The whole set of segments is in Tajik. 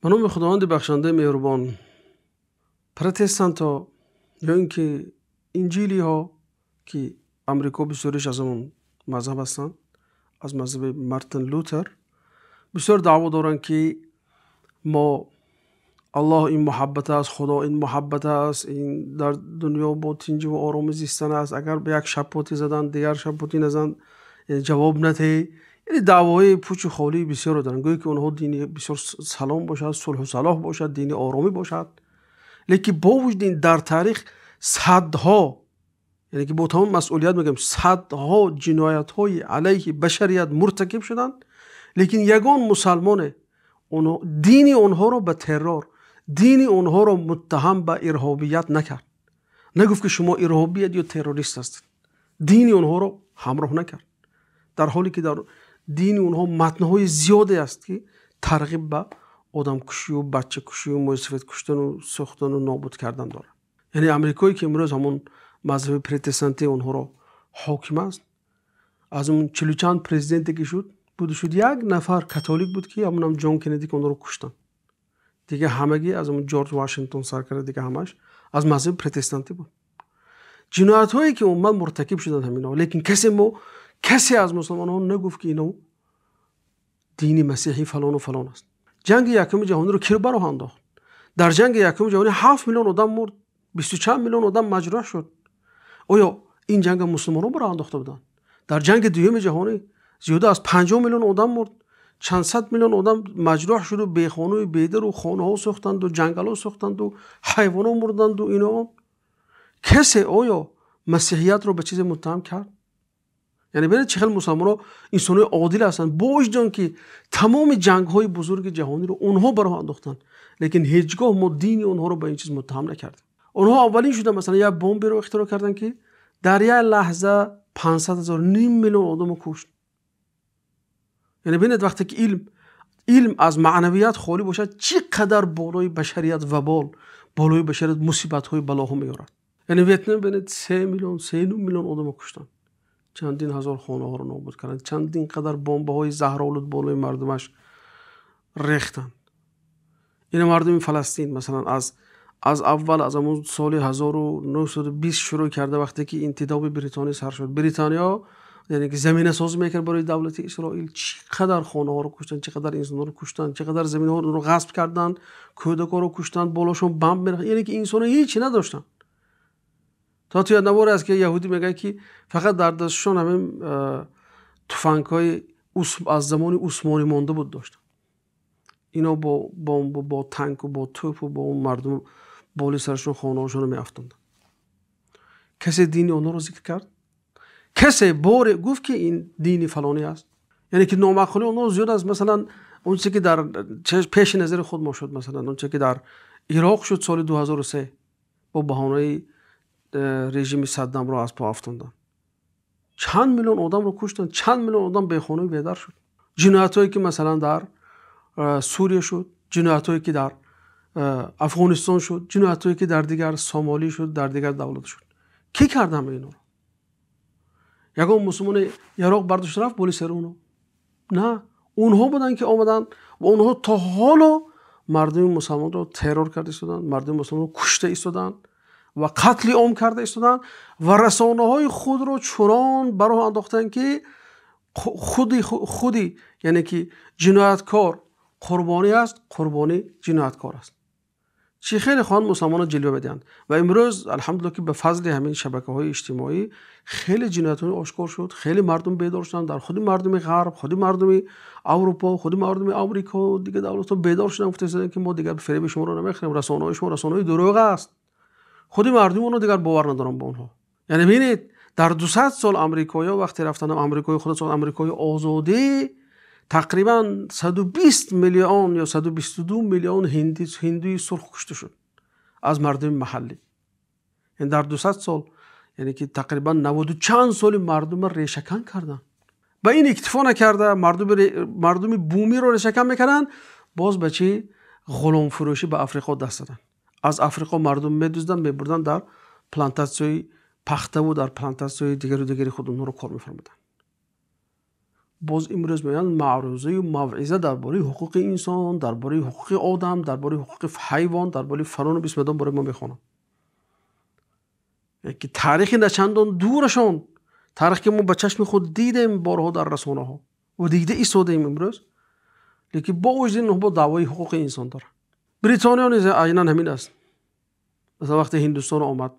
Ба номи Худованди бахшандаи меҳрубон. Протестантҳо ё ин ки инҷилиҳо, ки Амрико бисёриш аз он мазҳаб ҳастанд, аз мазҳаби Мартин Лютер, бисёр даъво доранд, ки мо Аллоҳ ин муҳаббат аст, Худо ин муҳаббат аст, ин дар дунё бо тинҷӣ ва оромӣ зистан аст. Агар ба як шаппотӣ заданд, дигар шаппотӣ назанд, яъне ҷавоб надиҳӣ. Яъне даъвоҳои пучу холии бисёре доранд, гӯё ки онҳо дини бисёр салом бошад, сулҳу салоҳ бошад, дини оромӣ бошад. Лекин бо вуҷуди ин дар таърих садҳо, яъне ки бо тамоми масъулият мегӯям, садҳо ҷиноятҳои алайҳи башарият муртакиб шуданд, лекин ягон мусалмоне дини онҳоро ба террор, дини онҳоро муттаҳам ба ирҳобият накард. Нагуфт, ки шумо ирҳобият ё террорист ҳастед. Дини онҳоро ҳамроҳ накард. Дар ҳоле ки дар дини онҳо матнҳои зиёде аст, ки тарғиб ба одамкушию бачакушию мӯйсафед куштану сӯхтану нобуд кардан дорад. Яъне Амрикое, ки имрӯз ҳамон мазҳаби протестантии онҳоро ҳоким аст, аз он чилу чанд президенте ки шуд, буду шуд, як нафар католик буд, ки ҳамонам Ҷон Кеннеди, ки онҳоро куштанд. Дигар ҳамагӣ аз ҳамон Ҷорҷ Вашингтон сар карда, дигар ҳамаш аз мазҳаби протестантӣ буд. Ҷиноятҳое ки умуман муртакиб шуданд ҳаминҳо, лекин касе аз мусулмонон нагуфт, ки ино дини масеҳӣ фалону фалон аст. Ҷанги якуми ҷаҳониро киро ба роҳ андохт? Дар ҷанги якуми ҷаҳонӣ 7 миллион одам мурд, бисту чанд миллион одам маҷрӯҳ шуд. Оё ин ҷанга мусулмонон ба роҳ андохта буданд? Дар ҷанги дуюми ҷаҳонӣ зиёда аз 50 миллион одам мурд, чанд сад миллион одам маҷрӯҳ шуду бехонаю бедару хонаҳо сӯхтанду ҷангалҳо сӯхтанду ҳайвонҳо мурданду ино. Касе оё масеҳиятро ба чизе муттаҳам кард? Яъне бинед, чӣ хел мусулмонҳо инсонҳои одил ҳастанд, бо вуҷуди он ки тамоми ҷангҳои бузурги ҷаҳониро онҳо ба роҳ андохтанд, лекин ҳеҷ гоҳ мо дини онҳоро ба ин чиз муттаҳам накардем. Онҳо аввалин шуда масалан як бомберо ихтироъ карданд, ки дар як лаҳза 500 ҳазор, ним миллион одамро кушт. Яъне бинед, вақте ки илм аз маънавият холӣ бошад, чӣ қадар болои башарият вабол, болои башарият мусибатҳои балоҳо меорад. Яъне Ветнам бинед, 3 миллион, 3,5 миллион одамро куштанд, чандин ҳазор хонаҳоро нобуд карданд, чандин қадар бомбаҳои заҳролуд болои мардумаш рехтанд. Ина мардуми Фаластин масалан аз аввал, аз ҳамон соли 1920 шурӯъ карда, вақте ки интидоби Бритониё сар шуд, Бритониё яъне ки заминасозӣ мекард барои давлати Исроил, чӣ қадар хонаҳоро куштанд, чӣ қадар инсонҳоро куштанд, чӣ қадар заминҳоро ғасб карданд, кӯдакҳоро куштанд, болошон бомб мерехтанд. Яъне ки инсонҳо ҳеҷ надоштанд. То ту наворе аст, ки яҳудӣ мегӯяд, ки фақат дар дастшон ҳамин туфангҳои аз замони Усмонӣ монда буд доштанд. Ино бо бомбу бо танку бо тӯпу бо он мардум боли сарашон хонаҳошонро меафтонданд. Касе дини онҳоро зикр кард? Касе боре гуфт, ки ин дини фалонӣ аст? Яъне ки номаъқулии онҳо зиёд аст. Масалан он чизе ки дар пеши назари худ мо шуд, масалан он чизе ки дар Ироқ шуд соли 2003, бо баҳонаи режими Саддамро аз по афтонданд, чанд миллион одамро куштанд, чанд миллион одам бехонаю бедар шуд. Ҷиноятҳое ки масалан дар Сурия шуд, ҷиноятҳое ки дар Афғонистон шуд, ҷиноятҳое ки дар дигар Сомалӣ шуд, дар дигар давлат шуд, кӣ кард ҳама инҳоро? Ягон мусулмоне яроқ бардошта рафт боли сари онҳо? На, онҳо буданд, ки омаданд ва онҳо то ҳоло мардуми мусалмонро террор карда истоданд, мардуми мусалмонро кушта истоданд ва қатли ом карда истоданд ва расонаҳои худро чунон ба роҳ андохтанд, ки худи яъне ки ҷинояткор қурбонӣ аст, қурбонӣ ҷинояткор аст. Чӣ хеле хоҳанд мусалмонон ҷилва бидиҳанд. Ва имрӯз алҳамдулиллоҳ, ки ба фазли ҳамин шабакаҳои иҷтимоӣ хеле ҷиноятҳои ошкор шуд, хеле мардум бедор шуданд. Дар худи мардуми ғарб, худи мардуми Аврупо, худи мардуми Амрико, дигар давлатҳо бедор шуданд, гуфта ки мо дигар фиреби шуморо намехӯрем, расонаҳои шумо расонаҳои дурӯғ аст. Худи мардуми онҳо дигар бовар надоранд ба онҳо. Яъне бинед, дар 200 сол амрикоиҳо вақте рафтанд, амрикои худо, амрикои озодӣ, тақрибан 120 миллион ё 122 миллион ҳиндуи сурх кушта шуд аз мардуми маҳаллӣ. Яъне дар 200 сол, яъне ки тақрибан наводу чанд соли мардумро решакан карданд. Ба ин иктифо накарда, мардуми бумиро решакан мекарданд, боз ба чӣ ғуломфурӯшӣ ба Африқо даст заданд. Аз Африқо мардум медузданд, мебурданд, дар плантатсияи пахтаву дар плантатсияи дигару дигари худ онҳоро кор мефармуданд. Боз имрӯз меоянд маърузаю мавъиза дар бораи ҳуқуқи инсон, дар бораи ҳуқуқи одам, дар бораи ҳуқуқи ҳайвон, дар бораи фалону бисмадон барои мо мехонанд. Ки таърихи начандон дурашон, таърих ки мо ба чашми худ дидем борҳо дар расонаҳо ва дида истодаем имрӯз, лекин бо вуҷуди ин бо даъвои ҳуқуқи инсон дорад. Бритониё низ айнан ҳамин аст. Масалан вақте Ҳиндустон омад,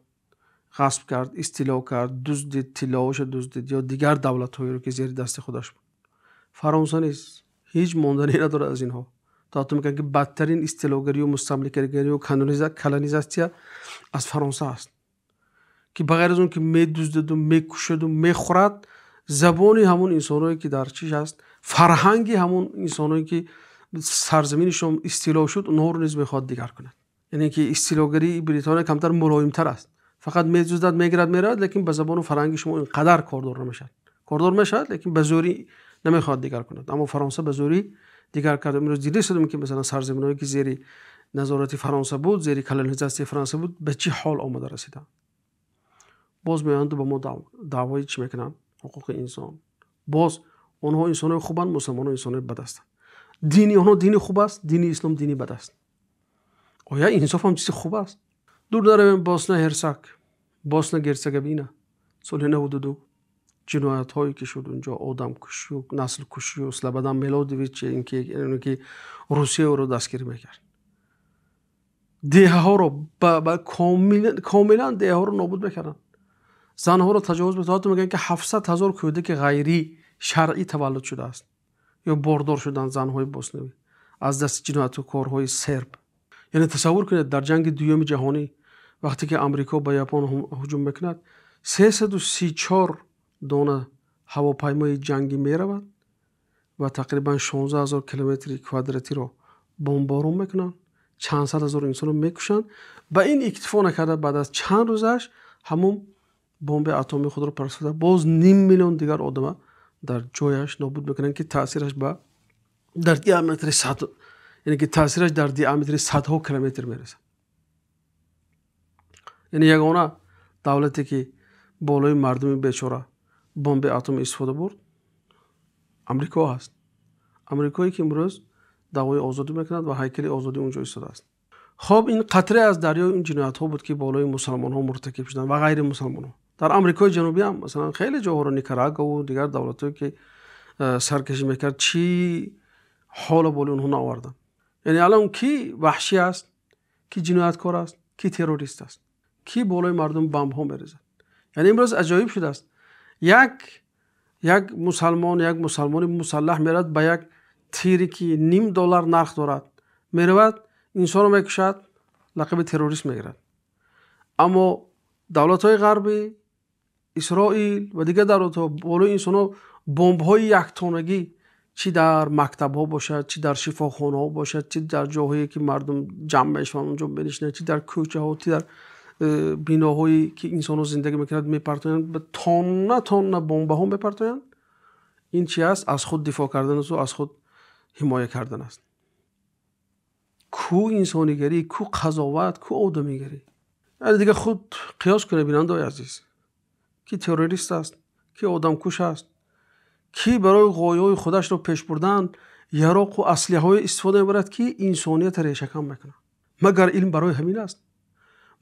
ғасб кард, истило кард, дуздид, тиллоҳоша дуздид ё дигар давлатҳоеро ки зери дасти худаш буд. Фаронса низ ҳеҷ монданӣ надорад аз инҳо. То ҳатто мегӯянд ки бадтарин истилогарию мустамликагарию колонизатсия аз Фаронса аст, ки ба ғайр аз он ки медуздаду мекушаду мехӯрад, забони ҳамон инсонҳое ки дар чиш аст, фарҳанги ҳамон инсонҳое ки сарзаминашон истило шуд, онҳоро низ мехоҳад дигар кунад. Яъне ки истилогарии Бритониё камтар мулоимтар аст. Фақат медуздад, мегирад, меравад, лекин ба забону фарҳанги шумо ин қадар кордор намешавад. Кордор мешавад, лекин ба зӯрӣ намехоҳад дигар кунад. Аммо Фаронса ба зӯрӣ дигар кард. Имрӯз дида шудем ки масалан сарзаминҳое ки зери назорати Фаронса буд, зери колонизатсияи Фаронса буд, ба чӣ ҳол омада расиданд. Боз меоянд ба мо даъвои чӣ мекунанд? Ҳуқуқи инсон. Боз онҳо инсонҳои хубанд, мусулмонҳо инсонҳои бад ҳастанд. Дини онҳо дини хуб аст, дини ислом дини бад аст. Оя инсоф ҳам чизи хуб аст? Дур наравем, Босна Ҳерсак, Босна Герцеговина соли 92 ҷиноятҳое ки шуд унҷо, одамкушию наслкушию Слободан Милошевич ки Русия ӯро дастгирӣ мекард, деҳаҳоро комилан деҳаҳоро нобуд мекарданд, занҳоро таҷовуз мекарданд. Ҳатто мегӯянд ки 700 ҳазор кӯдаки ғайри шаръӣ таваллуд шудааст ё бордор шуданд занҳои боснавӣ аз дасти ҷинояткорҳои серб. Яъне тасаввур кунед, дар ҷанги дуюми ҷаҳонӣ вақте ки Амрико ба Япон ҳуҷум мекунад, 334 дона ҳавопаймои ҷангӣ меравад ва тақрибан 16 ҳазор километри квадратиро бомборон мекунанд, чанд сад ҳазор инсонро мекушанд. Ба ин иктифо накарда, баъд аз чанд рӯзаш ҳамон бомби атомии худро партофта, боз ним миллион дигар одама дар ҷояш нобуд мекунанд, ки таъсираш ба дар диаметри сад, яъне ки таъсираш дар диаметри садҳо километр мерасад. Яъне ягона давлате ки болои мардуми бечора бомби атомӣ истифода бурд, Амрико ҳаст. Амрикое ки имрӯз даъвои озодӣ мекунад ва ҳайкали озодӣ унҷо истодааст. Хоб, ин қатре аз дарёи ин ҷиноятҳо буд ки болои мусалмонҳо муртакиб шуданд ва ғайри мусалмонҳо. Дар Амрикои Ҷанубӣ ҳам масалан хеле ҷоҳоро, Никарагуа ва дигар давлатҳое ки саркашӣ мекард, чӣ ҳоло болои онҳо наоварданд. Яъне алон ки ваҳшӣ аст, ки ҷинояткор аст, ки террорист аст, ки болои мардум бомбҳо мерезад. Яъне имрӯз аҷоиб шудааст. Як мусалмон, як мусалмони мусаллаҳ меравад ба як тире ки ним доллар нарх дорад, меравад инсонро мекушад, лақаби террорист мегирад. Аммо давлатҳои ғарбӣ, Исроил ва дигар давлатҳо болои инсонҳо бомбҳои яктонагӣ, чӣ дар мактабҳо бошад, чӣ дар шифохонаҳо бошад, чӣ дар ҷоҳое ки мардум ҷамъ мешаванд онҷо менишинанд, чӣ дар кӯчаҳо, чӣ дар биноҳое ки инсонҳо зиндагӣ мекунанд мепартоянд, ба тонна тонна бомбаҳо мепартоянд. Ин чи аст? Аз худ дифоъ кардан аст ва аз худ ҳимоя кардан аст. Ку инсонигарӣ, ку қазоват, ку одамигарӣ. Яъне дигар худ қиёс кунед, бинандаои азиз, ки террорист аст, ки одамкуш аст, ки барои ғояҳои худашро пеш бурдан яроқу аслиҳаҳое истифода мебарад, ки инсониятро решакан мекунад. Магар илм барои ҳамин аст?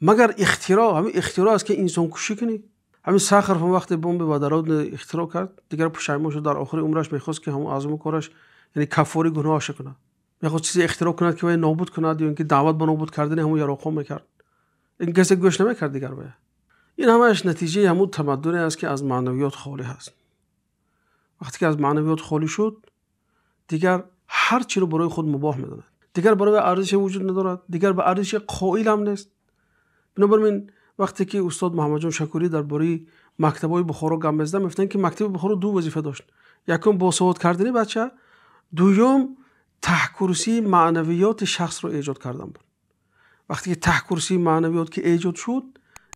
Магар ихтироъ ҳамин ихтироъ аст ки инсонкушӣ кунӣ? Ҳамин Сахаров вақте бомби водородро ихтироъ кард, дигар пушаймон шуд, дар охири умраш мехост ки ҳамон азму кораш, яъне каффори гуноҳаша кунад. Мехост чизе ихтироъ кунад ки вай нобуд кунад ё ин ки даъват ба нобуд кардани ҳамон яроқҳо мекард. Ин касе гӯш намекард дигар вая. Ин ҳамааш натиҷаи ҳамон тамаддуне аст ки аз маънавиёт холӣ ҳаст. Вақте ки аз маънавиёт холӣ шуд, дигар ҳар чиро барои худ мубоҳ медонад. Дигар барои арзише вуҷуд надорад, дигар ба арзише қоил ҳам нест. Бинобар ин вақте ки устод Муҳаммадҷон Шакурӣ дар бораи мактабҳои Бухоро гап мезаданд, мегуфтанд ки мактаби Бухоро ду вазифа дошт. Якум босавод кардани бача, дуюм таҳкурсии маънавиёти шахсро эҷод кардан буд. Вақте ки таҳкурсии маънавиёт ки эҷод шуд,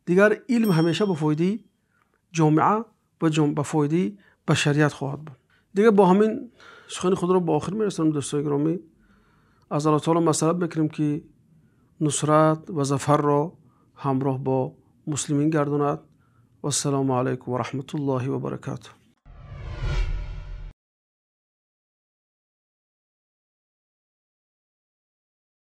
дигар илм ҳамеша ба фоидаи ҷомеа ва ба фоидаи башарият хоҳад буд. Дигар бо ҳамин сухани худро ба охир мерасонам, дӯстои гиромӣ. Аз Аллоҳ таоло масъалат мекунем ки нусрат ва зафарро ҳамроҳ бо муслимин гардонад. Вассалому алайкум ва раҳматуллоҳи ва баракатуҳ.